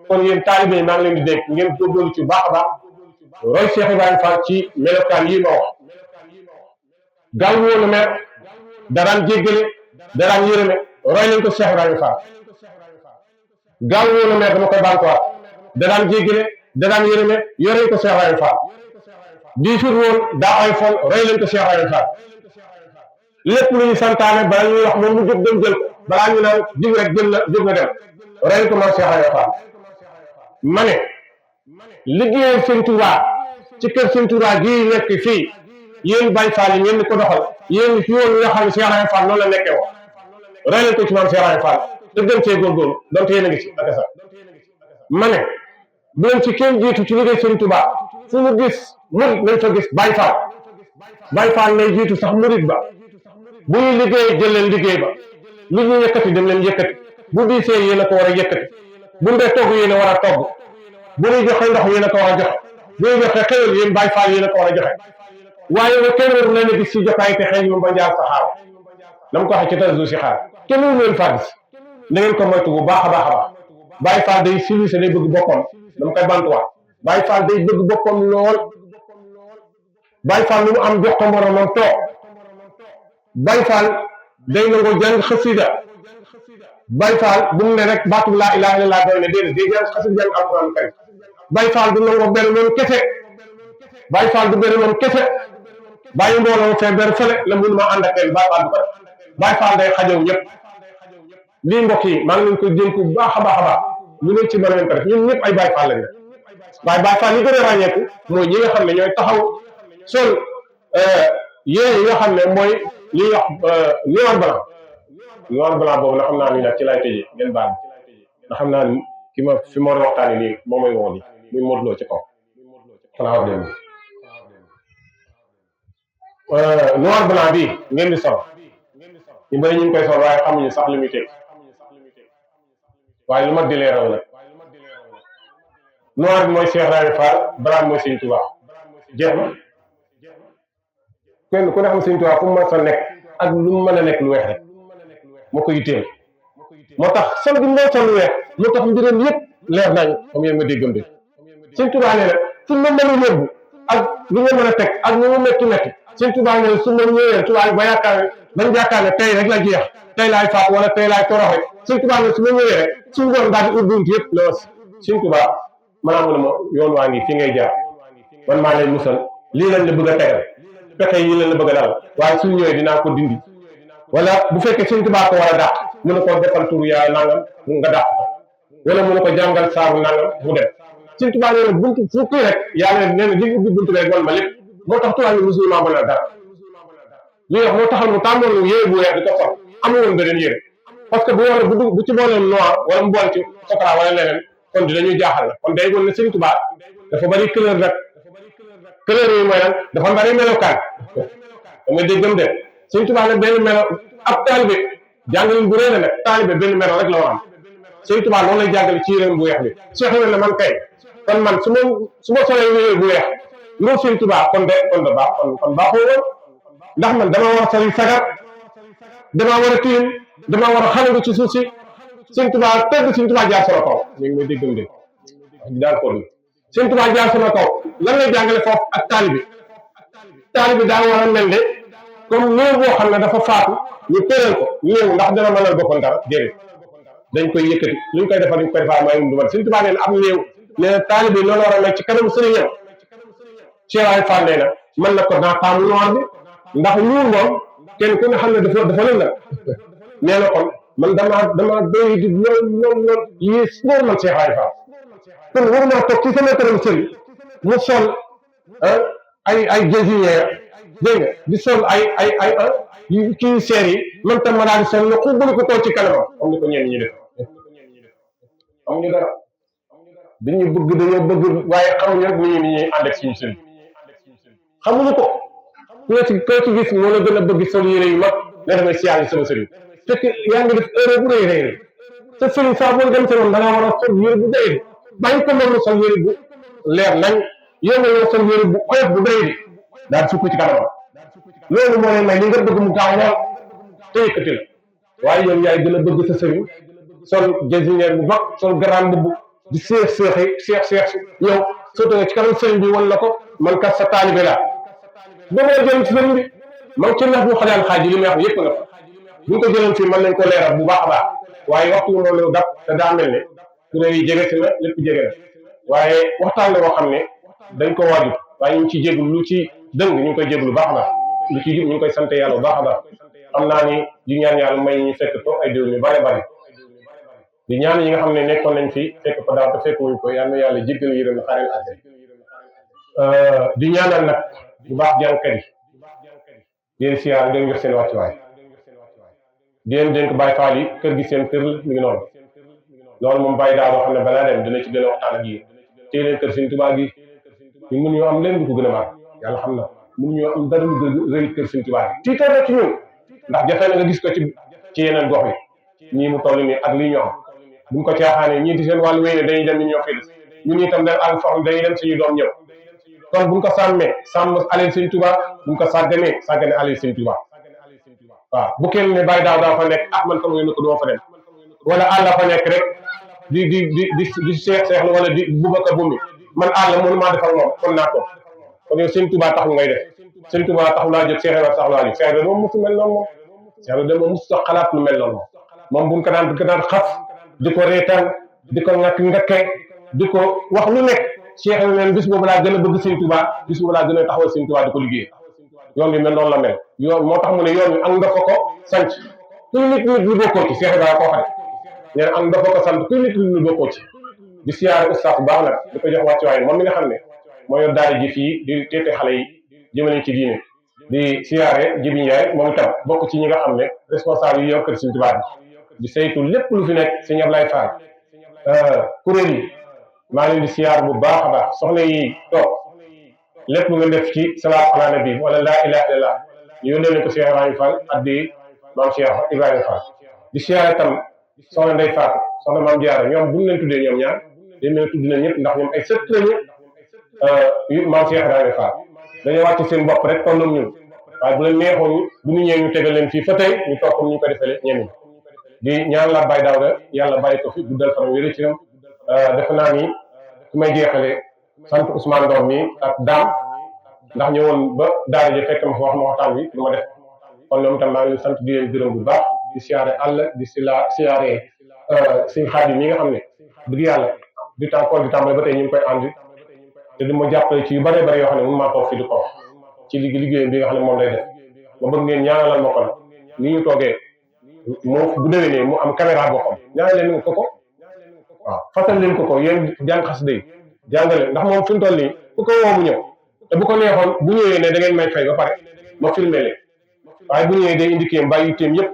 kon yéen taalibe yi maa ngi leen di dégg ngeen góorgóorlu ci baax a baax roy Cheikh Ibrahima Fall ci melokaan yi ma wax gaaw woon na mer daraan jéggale daraan yërëme roy nañ ko Cheikh Ibrahima Fall gaaw woon na mer dama koy bantuwaat daraan jéggale daraan yërëme yore ko Cheikh Ibrahima Fall di fir woon daa ay fol roy nañ ko Cheikh Ibrahima Fall lépp lu ñu santaane bala ñuy wax moom mu jóg dem jël ko balaa ñu naan dig rek jël na jóg na dem roy ko man Cheikh Ibrahima Fall ma ne liggéeyal Sëñ Tuubaa ci kër Sëñ Tuubaa gii nekk fii yéen Baay Faal yi ngeen di ko doxal yéen fi woon nga xam ne Cheikh Ibrahima Fall noonu la nekkee woon roy leen ko ci maam Cheikh Ibrahima Fall te gën cee góorgóorlu donte yéen a ngi ci ak sax ma ne bu leen ci kenn jiitu ci liggéey Sëñ Tuubaa fu mu gis murit nañ fa gis Baay Faal Baay Faal lay jiitu sax murit ba bu ñuy liggéey jël leen liggéey ba lu ñu yëkkati dem leen yëkkati bu diisee yéen a ko war a yëkkati bu ndee togg yéen a war a togg bu ñuy joxe ndox yéen a ko war a joxe bu ñuy joxe xewal yéen Baay Faal yéen a ko war a joxe waaye wa kenn waru leen a gis ci jotaay te xëy ñu ba njaar saxaar dama ko waxee ci tasu si xaar kenn waru leen faa gis na ngeen ko moytu bu baax a baax a baax Baay Faal day civilisé day bëgg boppam dama koy bantuwaat Baay Faal day bëgg boppam lool Baay Faal lu mu am jox ko moromam toog Baay Faal day nangoo jàng xasida Baay Faal bu mu ne rek baatu laa ilaaha illallaah doy ne déedéet day jàng xasida jàng alxuraan kay Baay Faal du nangoo benn moom kese Baay Faal du benn moom kese bàyyi mbooloo fee benn fële la mun ma ànd ak kenn Baay Faal du ko def Baay Faal day xajaw ñëpp lii mbokk yi maa ngi leen koy dénk bu baax a baax a baax lu leen ci mën a leen ko def ñun ñëpp ay Baay Faal lañ waaye Baay Faal yi gën a ràññeeku mooy ñi nga xam ne ñooy taxaw sol yére yi nga xam ne mooy li ñuy wax noir blanc boobu na xam naa ni nag ci laay tëjee ngeen baal na xam naa ni ki ma fi ma war a waxtaanee nii moom mooy woon muy Modou Lo ci kaw xanaa wax dëgg noir blanc bi ngeen di sol ñu bëri ñu ngi koy sol waaye xamuñu sax li muy teg waaye lu mat di leeral nag noir bi mooy Cheikh Ibrahima Fall blanc mooy Sëñ Tuubaa jeex na kenn ku ne xam Sëñ Tuubaa fu mu mën sa nekk ak lu mu mën a nekk lu weex rek moo ko yitteel moo tax sol bi moo sol lu weex moo tax mbiram yëpp leer nañ comme yéen ma déggam de Sëñ Tuubaa nee na fu ma mën a yóbbu ak lu nga mën a teg ak lu mu metti metti Sëñ Tuubaa nee na su ma ñëwee tubaab ba yaakaar ne bañ yaakaar ne tey rek la jeex tey laay faat wala tey laay torox rek Sëñ Tuubaa nee na su ma ñëwee rek suñu doon daal di ubbi yëpp la Sëñ Tuubaa maanaam mu ne ma yoon waa ngi fi ngay jaar man maa lay musal lii lañ la bëgg a tegal pexe yi lañ la bëgg a dal waaye suñu ñëwee dinaa ko dindi wala bu fekkee Sëñ Tuubaa ko war a dàq mu ne ko defal turu yaa nangam nga dàq ko wala mu ne ko jàngal saabu nangam mu dem Sëñ Tuubaa nee na buntu fukki rek yàlla nee na di ubbi buntu rek wan ma lépp moo tax tubaab yi musulman mën a dara li wax moo taxal mu tàmmoon yére bu weex di ko sol amuloon beneen yére parce que bu war bu ci booleen noir wala mu boole ci chocolat wala leneen kon dinañu jaaxal la kon day woon ne Sëñ Tuubaa dafa bari couleur rek couleur yi mooy lan dafa bari melokaan dama déggam de Sëñ Tuubaa nag benn melo ab taalibe jàngalin bu réer nag taalibe benn melo rek la war am Sëñ Tuubaa loolu lay jàngale ci yére bu weex bi soo xamee ne man kay kon man su ma solee yére bu weex loolu Sëñ Tuubaa kon de baax kon baaxoo woon ndax man dama war a soli sagar dama war a tiim dama war a xalangu ci suuf si Sëñ Tuubaa tëgg Sëñ Tuubaa jaar sama kaw ñu ngi may déggam de daal ko ni Sëñ Tuubaa jaar sama kaw lan lay jàngale foofu ak taalibe daa war a mel ne comme néew boo xam ne dafa faatu ñu tëral ko néew ndax dana mënal boppam dara déedéet dañ koy yëkkati luñ koy defal ñu koy defal may du man Sëñ Tuubaa nee na am néew nee na taalibe loolu war a mel ci kanamu sëriñam Cheikh Ibrahima Fall nee na mën na ko naa taamu noir bi ndax ñuul moom kenn ku ne xam ne dafa lën la nee na kon man dama doy di lool yées loolu man Cheikh Ibrahima Fall kon waruma toog ci sama kanam sëriñ mu sol ay jésinière dégg nga di sol ay kii seer yi man tam ma daal di sol ne xubbali ko toog ci kanamam am ni ko ñenn ñi def amuñu dara dañu bëgg dañoo bëgg waaye xamuñu rek ni ñuy ànd ak suñu sëriñ xamuñu ko koo ci gis moo la gën a bëgg sol yére yu mag ne damay siyaare sama sëriñ fekk yaa ngi def erreur bu rëy rëy te sëriñ saa boo dem sa moom da ngaa war a sol yére bu doy bàyyi ko moom sol yére bu leer nañ yow nga ñëw sol yére bu oyof bu doy di daal sukk ci kanamam loolu moo leen may li nga bëgg mu gaaw lool te yëkkati la waaye yow yaay gën a bëgg sa sëriñ sol jasineer bu mag sol garam bu di seex yow soo toogee ci kanam sëriñ bi wan la ko man kat sa taalibe laa ba ma jël ci sëriñ bi man ci nax bu xajaan xaaj yi li may wax yëpp nga fa bu ñu ko jëloon fii mën nañ ko leeral bu baax a baax waaye waxtu moo la dab te daa mel ne kuréel yi jege si na lépp jege na waaye waxtaan la boo xam ne dañ ko waaju waaye ñu ngi ciy jégul lu ci dëng ñu ngi koy jégul bu baax a baax lu ci jub ñu ngi koy sant yàlla bu baax a baax xam naa ni di ñaan yàlla may ñu fekk ko ay déwén yu bare bare di ñaan yi nga xam ne nekkoon nañ fi fekk ko daaw te fekk wuñ ko yal na yàlla jéggal yërëm na xaareel àtte di ñaanal nag bu baax jàngkat yi di leen siyaar di leen jox seen wàccuwaay di leen dénk Baay Faal yi kër gi seen kër mi ngi noonu loolu moom bàyyi daa boo xam ne balaa dem dina ci gën a waxtaan ak yéen téye leen kër Sëñ Tuubaa gi ñu mun ñoo am leen lu ko gën a màgg yàlla xam na mun ñoo am dara lu gën rëy kër Sëñ Tuubaa gi tiitar na ci ñun ndax jafe na nga gis ko ci yeneen gox yi ñii mu toll nii ak lii ñu am buñ ko caaxaanee ñii di seen wàllu wéy ne dañuy dem ñu ñoo fi des ñun itam dañ àgg foo xam dañuy dem suñu doom ñëw kon buñ ko sàmmee sàmm alal Sëñ Tuubaa buñ ko sàggane alal Sëñ Tuubaa waaw bu kenn ne bàyyi daaw daa fa nekk ah man xam nga ne ko doo fa dem wala àll fa nekk rek di seex wala di Boubacar Bumi man àll mënu maa defal moom kon naa ko kon yow Sëñ Tuubaa taxul ngay def Sëñ Tuubaa taxul laa jóg Cheikh Ibrahima taxul laa jóg Cheikh Ibrahima moom mosu mel noonu moom Cheikh Ibrahima moom mosu xalaat lu mel noonu moom buñ ko daan xas di ko reetaan di ko ngakke di ko wax lu nekk Cheikh Ibrahima bis boobu laa gën a bëgg Sëñ Tuubaa bis boobu laa gën a taxawal Sëñ Tuubaa di ko liggéey yoon bi mel noonu la mel yoon moo tax mu ne yoon wi ak nga ko sanc kuy nit ñu bokkoo ci Cheikh Ibrahima koo xam ne am dafa ko sant kuy nit ñu bokkoo ci di siyaare oustaz bu baax nag di ko jox wàccuwaay moom mi nga xam ne moo yor daara ji fii di teete xale yi jëmale ci diine di siyaare Jibi Ndiaye moom itam bokk ci ñi nga xam ne responsable yi yor kër Sëriñ Tuubaa di saytu lépp lu fi nekk Sëriñ Ablaye Fall kuréel yi maa leen di siyaar bu baax a baax soxna yi toog lépp lu nga def ci salaatu ala nabi wala laa ilaha illallah ñu yónnee leen ko Cheikh Ibrahima Fall ak di maam Cheikh Ibrahima Fall di siyaare itam soxna Ndeye Fatou soxna maam Diarra ñoom bu ñu leen tuddee ñoom ñaar day mel ne tudd nañ ñëpp ndax ñoom ay sët lañu maam Cheikh Ibrahima Fall dañoo wàcc seen bopp rek kon ñun waaye bu leen neexoon bu ñu ñëwee ñu tegal leen fii fa tey ñu toog comme ñu ko defee ñenn di ñaan la Baye Daouda yàlla bàyyi ko fi guddal fan wéru ci ñoom defe naa ni su may jeexale sant Ousmane Ndom mi ak Dame ndax ñëwoon ba daara ji fekk ma fa wax ma waxtaan bi lu ma def kon ñoom itam maa ngi sant di leen gërëm bu baax di siyaare àll di siyaare Sëñ Xaadim mi nga xam ne dëgg yàlla du temps kool di tàmbale ba tey ñu ngi koy ànd te di ma jàppale ci yu bëree bëri yoo xam ne mun maa toog fii di ko wax ci liggéeyam bi nga xam ne moom lay def ma bëgg ngeen ñaanalal ma ko nag ni ñu toogee moo bu déwénee mu am caméra boppam ñaanal leen ko waaw fasal leen ko yéen jàng xasida yi jàngale ndax moom fi mu toll nii ku ko woo mu ñëw te bu ko neexoon bu ñëwee ne da ngeen may fay ba pare ma filmé leen waaye bu ñëwee day indi kéem bàyyi yitteem yëpp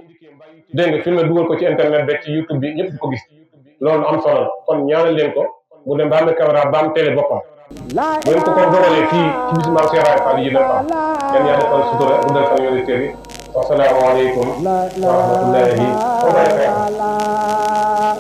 dégg nga filmé dugal ko ci internet beeg ci YouTube bi ñëpp di ko gis loolu am solo la kon ñaanal leen ko mu dem ba am caméra ba am télé boppam bu ngeen ko dogalee fii ci bisu maam Cheikh Ibrahima Fall yi dina fa yéen yaa defal sutura guddal fan yoniteurs yi wasalaamaaleykum wa rahmatullahi wa barakatuh.